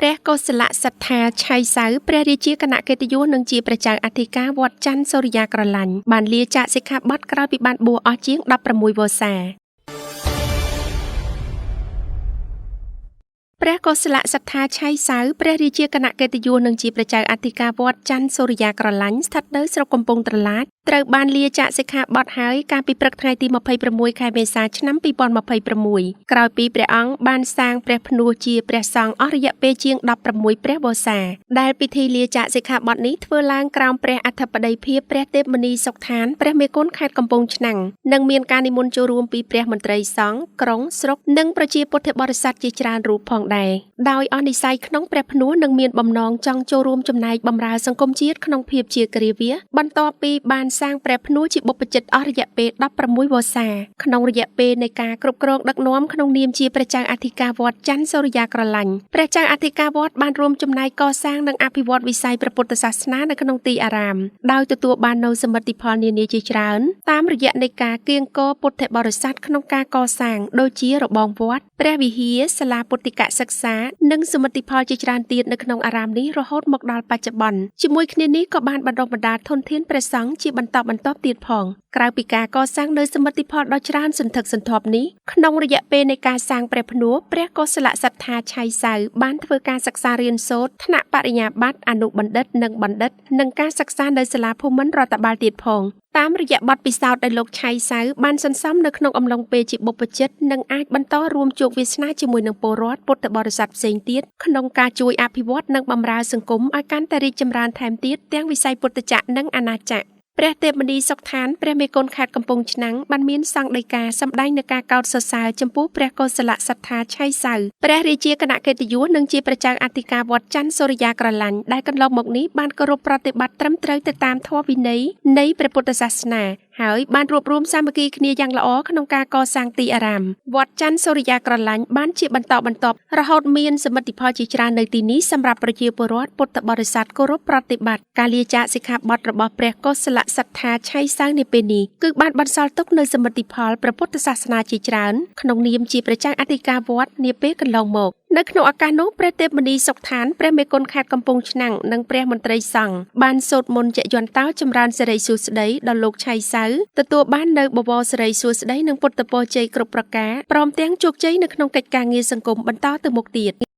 ព្រះកុសលសត្ថាឆៃសៅព្រះរាជាគណៈកិត្តិយសនិងជាព្រះចៅអធិការវត្តច័ន្ទសូរិយាក្រឡាញ់បានលាចាកសិក្ខាបទក្រោយពីបានបួសអស់ជាង16វស្សាព្រះកុសលសត្ថាឆៃសៅព្រះរាជាគណៈកិត្តិយសនិងជាព្រះចៅអធិការវត្តច័ន្ទសូរិយាក្រឡាញ់ស្ថិតនៅស្រុកកំពង់ត្រឡាចត្រូវបានលាចាកសិក្ខាបទហើយកាលពីព្រឹកថ្ងៃទី26ខែមេសាឆ្នាំ2026ក្រោយពីព្រះអង្គបានសាងព្រះភ្នួសជាព្រះសង្ឃអស់រយៈពេលជាង16ព្រះវស្សាដែលពិធីលាចាកសិក្ខាបទនេះធ្វើឡើងក្រោមព្រះអធិបតីភាពព្រះទេពមនីសុកឋានព្រះមេគុណខេត្តកំពង់ឆ្នាំងនិងមានការនិមន្តចូលរួមពីព្រះមន្ត្រីសង្ឃក្រុងស្រុកនិងប្រជាពុទ្ធបរិស័ទជាច្រើនរូបផងដែរដោយអស់និស្ស័យក្នុងព្រះភ្នួសនិងមានបំណងចង់ចូលរួមចំណែកបម្រើសង្គមជាតិក្នុងភាពជាគ្រាវាសបន្ទាប់ពីបានសាងព្រះភ្នួសជាបុព្វជិតអស់រយៈពេល16វស្សាក្នុងរយៈពេលនៃការគ្រប់គ្រងដឹកនាំក្នុងនាមជាព្រះចៅអធិការវត្តច័ន្ទសូរិយាក្រឡាញ់ព្រះចៅអធិការវត្តបានរួមចំណែកកសាងនិងអភិវឌ្ឍវិស័យព្រះពុទ្ធសាសនានៅក្នុងទីអារាមដោយទទួលបាននូវសមិទ្ធផលនានាជាច្រើនតាមរយៈនៃការគៀងគរពុទ្ធបរិស័ទក្នុងការកសាងដូចជារបងវត្តព្រះវិហារសាលាពុទ្ធិកសិក្សានិងសមិទ្ធផលជាច្រើនទៀតនៅក្នុងអារាមនេះរហូតមកដល់បច្ចុប្បន្នជាមួយគ្នានេះក៏បានបណ្ដុះបណ្ដាលធនធានព្រះសង្ឃជាបន្តបន្ទាប់ទៀតផងក្រៅពីការកសាងនូវសមិទ្ធផលដ៏ច្រើនសន្ធឹកសន្ធាប់នេះក្នុងរយៈពេលនៃការសាងព្រះភ្នួសព្រះកុសលសត្ថាឆៃសៅបានធ្វើការសិក្សារៀនសូត្រថ្នាក់បរិញ្ញាបត្រអនុបណ្ឌិតនិងបណ្ឌិតនិងការសិក្សានៅសាលាភូមិន្ទរដ្ឋបាលទៀតផងតាមរយៈបទពិសោធន៍ដែលលោកឆៃសៅបានសន្សំនៅក្នុងអំឡុងពេលជាបុព្វជិតនិងអាចបន្តរួមជោគវាសនាជាមួយនឹងពលរដ្ឋពុទ្ធបរិស័ទផ្សេងទៀតក្នុងការជួយអភិវឌ្ឍនិងបម្រើសង្គមឲ្យកាន់តែរីកចម្រើនថែមទៀតទាំងវិស័យពុទ្ធចក្រនិងអាណាចក្រព្រះទេពមនីសុកឋានព្រះមេគុណខេត្តកំពង់ឆ្នាំងបានមានសង្ឃដីកាសម្ដែងនូវការកោតសរសើរចំពោះព្រះកុសលសត្ថាឆៃសៅព្រះរាជាគណៈកិត្តិយសនិងជាព្រះចៅអធិការវត្តច័ន្ទសូរិយាក្រឡាញ់ដែលកន្លងមកនេះបានគោរពប្រតិបត្តិត្រឹមត្រូវទៅតាមធម៌វិន័យនៃព្រះពុទ្ធសាសនាហើយបានរួបរួមសាមគ្គីគ្នាយ៉ាងល្អក្នុងការកសាងទីអារាមវត្តច័ន្ទសូរិយាក្រឡាញ់បានជាបន្តបន្ទាប់រហូតមានសមិទ្ធផលជាច្រើននៅទីនេះសម្រាប់ប្រជាពលរដ្ឋពុទ្ធបរិស័ទគោរពប្រតិបត្តិការលាចាកសិក្ខាបទរបស់ព្រះកុសលសត្ថាឆៃសៅនាពេលនេះគឺបានបន្សល់ទុកនូវសមិទ្ធផលព្រះពុទ្ធសាសនាជាច្រើនក្នុងនាមជាព្រះចៅអធិការវត្តនាពេលកន្លងមកនៅក្នុងឱកាសនោះព្រះទេពមនីសុកឋានព្រះមេគុណខេត្តកំពង់ឆ្នាំងនិងព្រះមន្ត្រីសង្ឃបានសូត្រមន្តយន្តោចម្រើនសិរីសួស្តីដល់លោកឆៃសៅទទួលបាននូវបវរសិរីសួស្តីនិងពុទ្ធពរជ័យគ្រប់ប្រការព្រមទាំងជោគជ័យនៅក្នុងកិច្ចការងារសង្គមបន្តទៅមុខទៀត។